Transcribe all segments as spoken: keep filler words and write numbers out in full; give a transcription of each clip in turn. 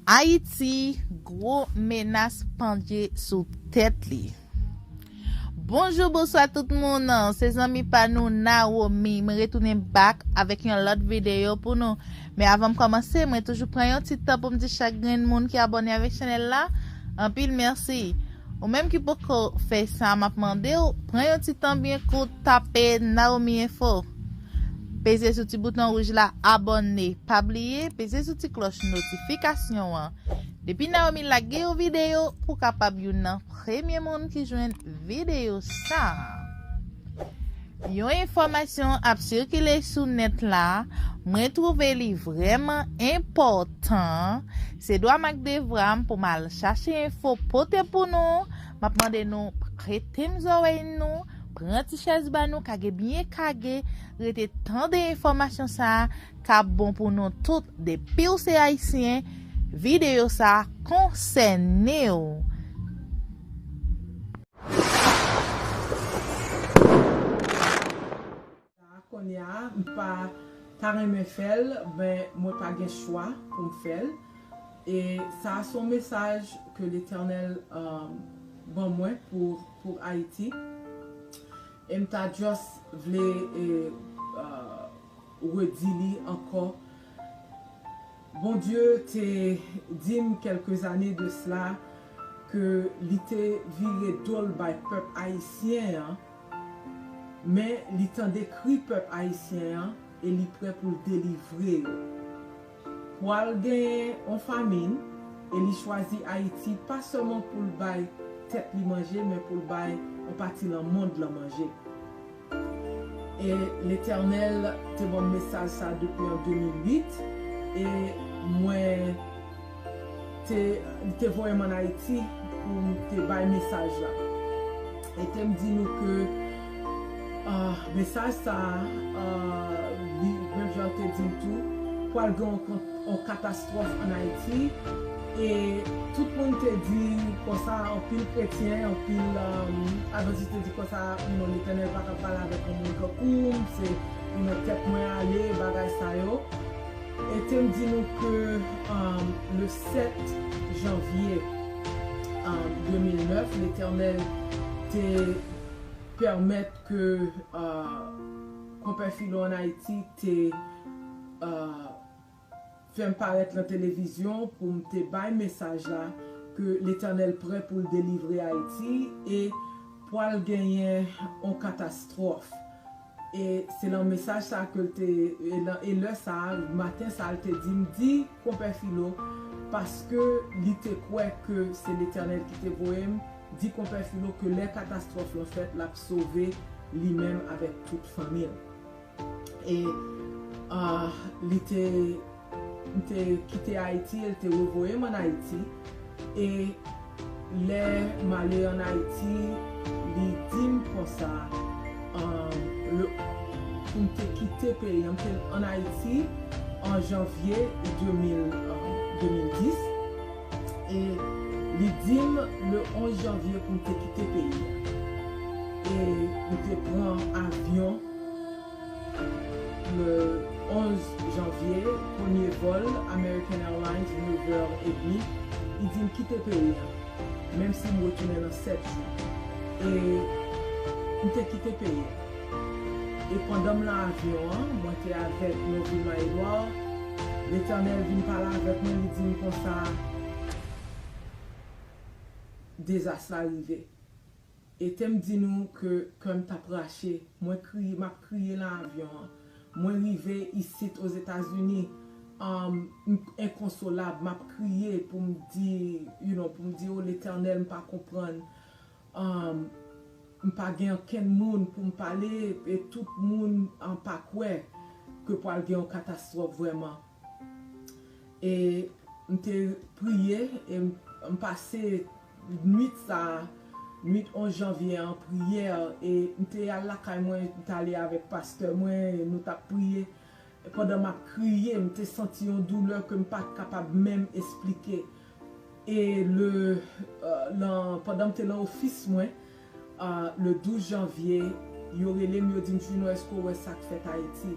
Ayiti, gwo menas pandye sou tèt li. Bonjou, bonswa tout moun. Se zanmi pa nou Naomi. Mwen retounen back avèk yon lòt videyo pou nou. Men avan m kòmanse, mwen toujou pran yon ti tan pou m di chak grenn moun ki abòne avèk chanèl la, anpil mèsi. Ou menm ki poko fè sa, m ap mande w, pran yon ti tan byen kout, tape Naomi Info. Peze sou ti bouton wouj la, abòne. Pa bliye, peze sou ti klòch notifikasyon an. Depi Naomi lage yon videyo, pou w kapab youn nan premye moun ki jwenn videyo sa a. Yon enfòmasyon ap sikile sou nèt la, mwen twouve li vrèman enpòtan. Se dwa m ak devwa m pou m al chache enfo pote pou nou. M ap mande nou prete m zòrèy nou, pran ti chèz ba nou, kage byen kage, rete tande enfòmasyon sa a k ap bon pou nou tout. Depi w se ayisyen, videyo sa a konsène w. Kounye a, m pa ta renmen fè l, men mwen pa gen chwa pou m fè l. E sa a se yon mesaj ke Letènèl um, ban mwen pou, pou Ayiti. E m ta just vle e, uh, redi li ankò. Bondye te di m kèlke zane de sla ke li te vire do l bay pèp ayisyen an, men li tande kri pèp ayisyen an e li prè pou l delivre yo. Pwal genyen yon famin e li chwazi Ayiti pa sèlman pou l bay tèt li manje, men pou l bay yon pati nan mond lan manje. E Letènèl te ban m mesaj sa depi an de mil uit, e mwen te, li te voye m ann Ayiti pou m te bay mesaj la. E te m di nou ke uh, mesaj sa, uh, li, menm jan te di m tou, pral gen yon, yon katastwòf ann Ayiti. E tout moun te di konsa, anpil kretyen, anpil um, advantis te di konsa, you know, Letènèl pa ka pale avèk yon moun tankou m, se you know, tèt mwen ale, bagay sa yo. E te m di nou ke um, le sèt janvye um, de mil nèf, Letènèl te pèmèt ke uh, Konpè Filo ann Ayiti te uh, fè m parèt nan televizyon pou m te bay mesaj la ke Letènèl prè pou l delivre Ayiti e pral genyen yon katastwòf. E se nan mesaj sa ke l te, e lè sa a, maten sa a, l te di m, di Konpè Filo, paske li te kwè ke se Letènèl ki te voye m, di Konpè Filo ke lè katastwòf lan fèt, l ap sove li menm avèk tout fanmi l. E uh, li te, m te kite Ayiti, e l te revoye m ann Ayiti. E lè m ale ann Ayiti, li di m konsa, um, le, pou m te kite peyi an. M te ann Ayiti an janvye de mil, um, de mil dis. E li di m le onz janvye pou m te kite peyi an. E m te pran avyon le onz janvye, premye vòl American Airlines, nevè edmi, li di m kite peyi an, menm si m retounen nan sèt jou. E m te kite peyi an. E pandan m nan avyon an, mwen te avèk Novilma Edouard, Letènèl vin pale avèk mwen, li di m konsa, dezas la rive. E te m di nou ke kè m t ap rache. Mwen kriye, m ap kriye nan avyon an. Mwen rive isit Ozetazini, um, m enkonsolab, m ap kriye pou m di, you know, pou m di, o Letènèl, m pa konprann. Um, m pa gen okenn moun pou m pale, e tout moun um, pa kwè ke pral gen yon katastwòf vrèman. E m te priye, e m, m pase nwit sa, nwit onz janvye an priyè, e m te al lakay mwen, m t ale avèk pastè mwen, e nou t ap priye. E pandan m ap kriye, m te santi yon doulè ke m pa t kapab menm esplike. E le, euh, lan, pandan m te lan ofis mwen, euh, le douz janvye, yo rele m, yo di m, Juno, èske w wè sa k fèt Ayiti?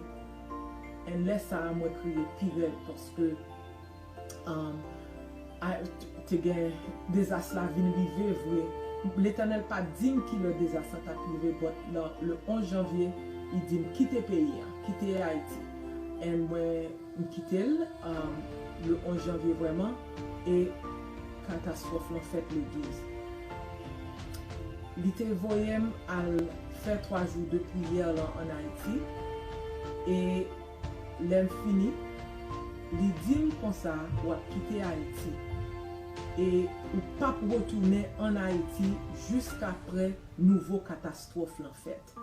And lè sa a, mwen kriye pi rèd, paske, um, A, te gen dezas la vin rive vre. Letènèl pa di m kilè dezas la t ap rive, but nan le onz janvye, li di m kite peyi an, kite Ayiti. And mwen, m kite l, um, le onz janvye vrèman, e katastwòf lan fèt le douz. Li te voye m al fè twa jou de priyè lan ann Ayiti, e lè m fini, li di m konsa, w ap kite Ayiti, e ou p ap retounen ann Ayiti jiskaprè nouvo katastwòf lan fèt.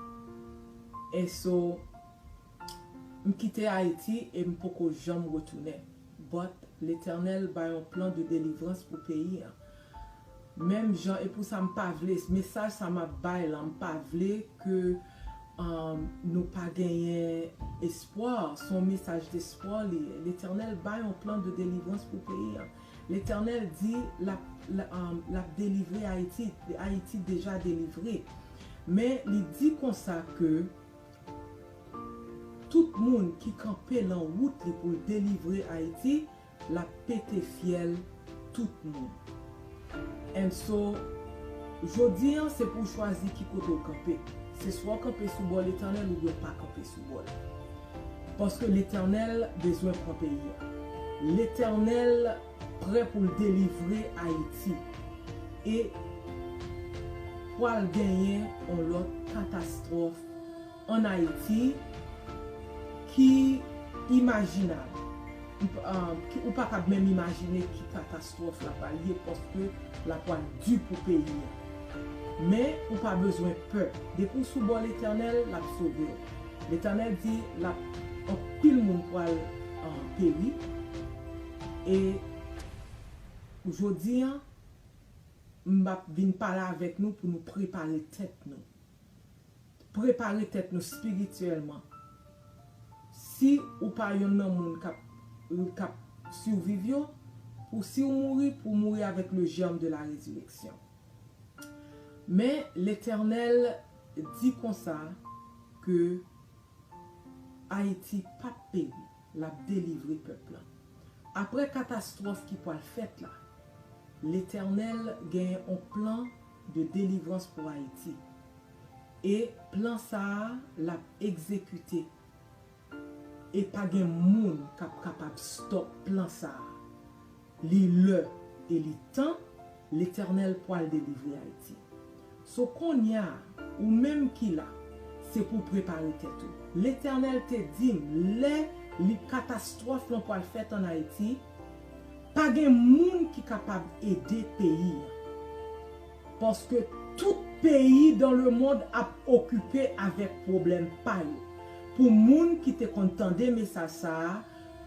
And so, m kite Ayiti e m poko janm retounen. But Letènèl bay yon plan de delivrans pou peyi an. Menm jan, e pou sa m pa vle, mesaj sa m ap bay la, m pa vle ke, um, nou pa genyen espwa. Se yon mesaj despwa li ye. Letènèl bay yon plan de delivrans pou peyi an. Letènèl di l ap, l, um, l ap delivre Ayiti. Ayiti deja delivre. Men li di konsa ke tout moun ki kanpe lan wout li pou l delivre Ayiti, l ap pete fyèl tout moun. And so, jodi an, se pou w chwazi ki kote w kanpe. Se swa w kanpe sou bò Letènèl oubyen w pa kanpe sou bò l. Paske Letènèl bezwen pran peyi an. Letènèl prè pou l delivre Ayiti. E pwal genyen yon lòt katastwòf ann Ayiti ki imajinab. Ou p-, ah, ki, ou pa kab menm imajine ki katastwòf la pral ye, paske la pral di pou peyi an. Men, ou pa bezwen pè. Depi w sou bò Letènèl, l ap sove w. Letènèl di, l ap, anpil moun pral, ah, peri. E jodi an, m ap vin pale avèk nou pou nou prepare tèt nou. Prepare tèt nou espirityèlman. Si ou pa yonn nan moun k ap, k ap siviv yo, pou si w mouri, pou w mouri avèk le germe de la résurrection. Men Letènèl di konsa ke Ayiti p ap peri, l ap delivre pèp lan. Aprè katastwòf ki pral fèt la, Letènèl genyen yon plan de delivrans pou Ayiti. E plan sa a, l ap egzekite. E pa gen moun k ap kapab stòp plan sa a. Li lè e li tan, Letènèl pral delivre Ayiti. So, kounye a, ou menm ki la, se pou w prepare tèt ou. Letènèl te di m, lè li katastwòf lan pral fèt ann Ayiti, pa gen moun ki kapab ede peyi an. Paske tout peyi dans le monde ap okipe avèk pwoblèm pa yo. Pou moun ki te konn tande mesaj sa a,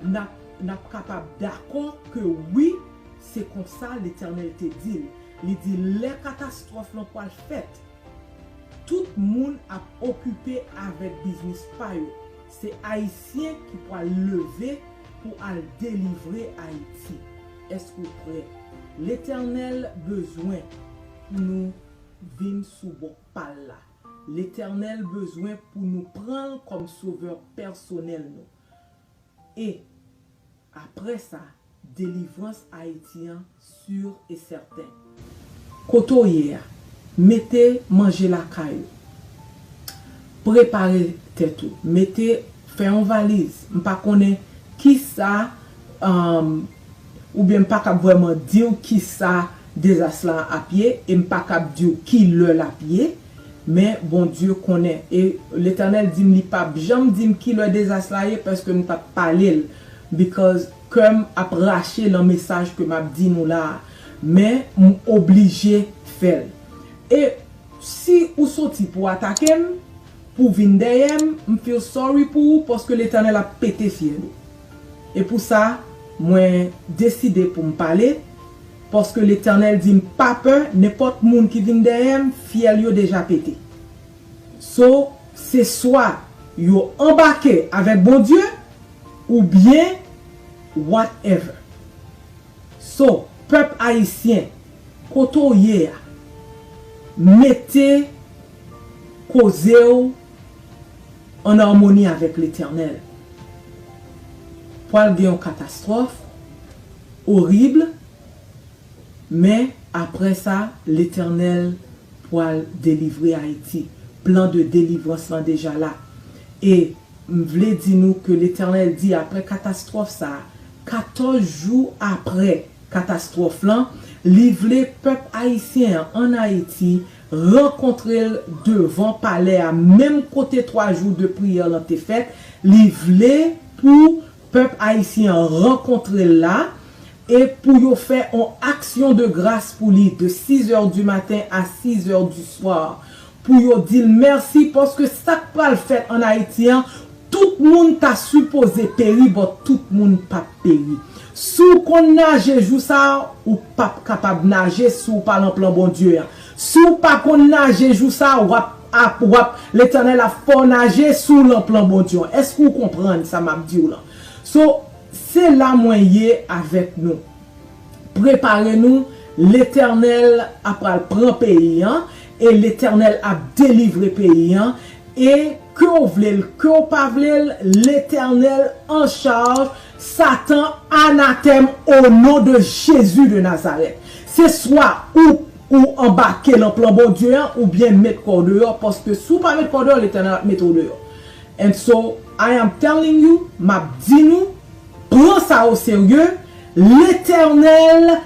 n ap, n ap kapab dakò ke wi, se konsa Letènèl te di l. Li di, lè katastwòf lan pral fèt, tout moun ap okipe avèk biznis pa yo. Se Ayisyen ki pral leve pou al delivre Ayiti. Èske w prè? Letènèl bezwen pou nou vin sou bò pa l la. Letènèl bezwen pou nou pran l kòm sovè pèsonèl nou. E, aprè sa, delivrans Ayiti an si e sèten. Kote w ye a, mete manje lakay ou. Prepare tèt ou. Mete, fè yon valiz. M pa konnen kisa, um, oubyen m pa kab vrèman di w kisa dezas la ap ye, e m pa kab di w ki lè l ap ye, men Bondye konnen. E Letènèl di m li p ap janm di m ki lè dezas la ye, paske m t ap pale l, because kè m ap rache lan mesaj ke m ap di nou la a. Men m oblije fè l. E si ou soti pou atake m, pou vin dèyè m, m feel sorry pou ou, paske Letènèl ap pete fyèl ou. E pou sa, mwen deside pou m pale, paske Letènèl di m pa pè, nenpòt moun ki vin dèyè m, fyèl yo deja pete. So, se swa yo anbake avèk Bondye, oubyen whatever. So, pèp ayisyen, kote w ye a, mete koze w ann amoni avèk Letènèl. Pwal gen yon katastwòf orib, Men, apre sa, Letènèl pral delivre Ayiti. Plan de delivrans lan deja la. E m vle di nou ke Letènèl di, apre katastwòf sa a, katòz jou apre katastwòf lan, li vle pèp ayisyen an ann Ayiti rankontre l devan palè a, menm kote twa jou de priyè lan te fèt. Li vle pou pèp ayisyen an rankontre l la, e pou yo fè yon aksyon de gras pou li de six heures du matin à six heures du soir, pou yo di l mèsi, paske sa k pral fèt ann Ayiti an, tout moun ta sipoze peri, but tout moun p ap peri. Si w konn naje jou sa a, ou p ap kapab naje si w pa lan plan Bondye an. Si w pa konn naje jou sa a, w ap, ap, w ap, Letènèl ap fè w naje si w lan plan Bondye an. Èske w konprann sa m ap di w lan? So, se la mwen ye avèk nou. Prepare nou, Letènèl ap pral pran peyi an, e Letènèl ap delivre peyi an, e ke w vle l, ke w pa vle l, Letènèl an chaj, Satan anatèm au nom de Jésus de Nazareth. Se swa ou, ou anbake lan plan Bondye an, oubyen met kò w deyò, paske si w pa met kò w deyò, Letènèl ap mete w deyò. And so, I am telling you, m ap di nou, pran sa o serye, Letènèl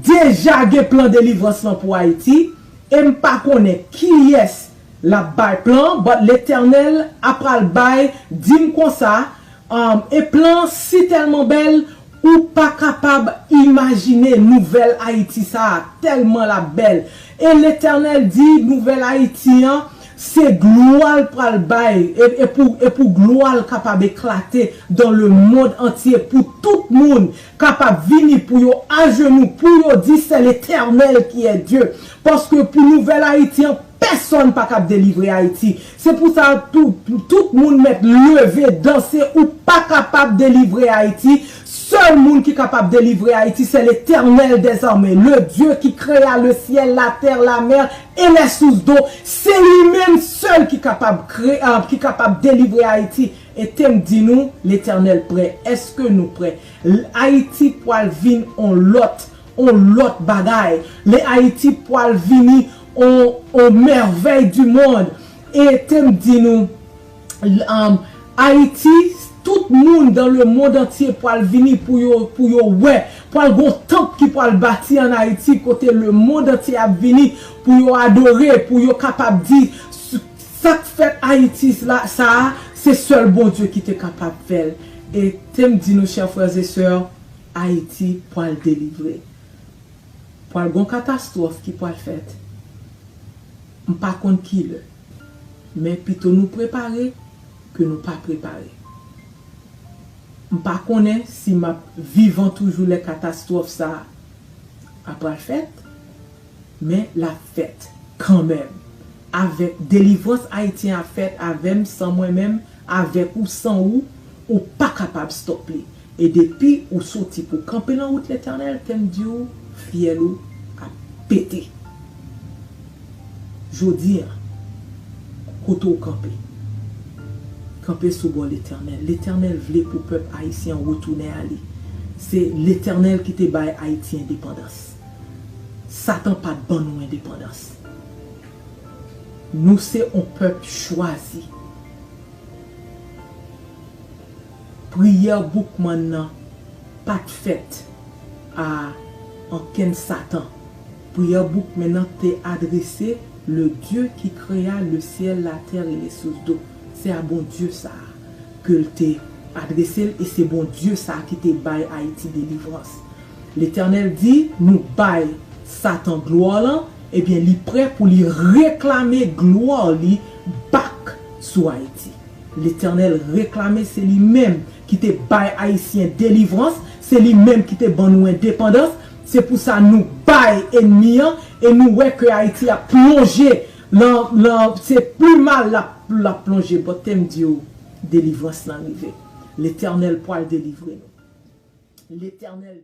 deja gen plan delivrans lan pou Ayiti, e m pa konnen kiyès l ap bay plan, but Letènèl ap pral bay, di m konsa, um, e plan an si tèlman bèl, ou pa kapab imajine nouvèl Ayiti sa a, tèlman l ap bèl. E Letènèl di, nouvèl Ayiti an, se glwa l pral bay, e, e pou, e pou glwa l kapab eklate dans le monde entier, pou tout moun kapab vini, pou yo ajenou, pou yo di, c'est l'Éternel qui est Dieu. Paske pou nouvèl Ayiti an, pèsonn pa kab delivre Ayiti. Se pou sa, tout, tout moun mèt leve, danse, ou pa kapab delivre Ayiti. Sèl moun ki kapab delivre Ayiti, c'est l'Éternel des armées, le Dieu qui créa le ciel, la terre, la mer et les sources d'eau. Se li menm sèl ki kapab kreye, ki kapab delivre Ayiti. E te m di nou, Letènèl prè. Èske nou prè? L-, Ayiti pral vin on lòt, on lòt bagay. Le Ayiti pral vini on, on merveille du monde. E te m di nou, l-, um, Ayiti, tout moun dans le monde entier pral vini pou yo, pou yo wè. Pral gon tanp ki pral bati ann Ayiti kote le monde entier ap vini pou yo adore, pou yo kapab di, s-, sa k fèt Ayiti la, sa a, se sèl Bondye ki te kapab fè l. E te m di nou, chè frè e sè, Ayiti pral delivre. Pral gon katastwòf ki pral fèt. M pa konn ki lè. Men pito nou prepare ke nou pa prepare. M pa konnen si m ap vivan toujou lè katastwòf sa a pral fèt, men l ap fèt kanmenm. Avèk delivrans ayisyen ap fèt avè m, san mwen menm, avèk ou, san ou, ou pa kapab stòp li. E depi ou soti pou kanpe nan wout Letènèl, te m di w, fyèl ou ap pete. Jodi a, kote w kanpe? Kanpe sou bò Letènèl. Letènèl vle pou pèp ayisyen an retounen a li. Se Letènèl ki te bay Ayiti endepandans. Satan pa t ban nou endepandans. Nou se on pèp chwazi. Priyè Boukman nan pa t fèt a ankenn Satan. Priyè Boukman nan te adrese le Dieu qui créa le ciel, la terre et les sources d'eau. Se a Bondye sa a ke l te adrese l, e se Bondye sa a ki te bay Ayiti delivrans. Letènèl di, nou bay Satan glwa lan, ebyen, li prè pou li reklame glwa li back sou Ayiti. Letènèl reklame, se li menm ki te bay Ayisyen delivrans, se li menm ki te ban nou endepandans. Se pou sa nou bay ènmi an, e nou wè ke Ayiti ap plonje lan, lan, se pi mal l ap, l ap plonje. But te m di w, delivrans lan rive. Letènèl pral delivre nou. Letènèl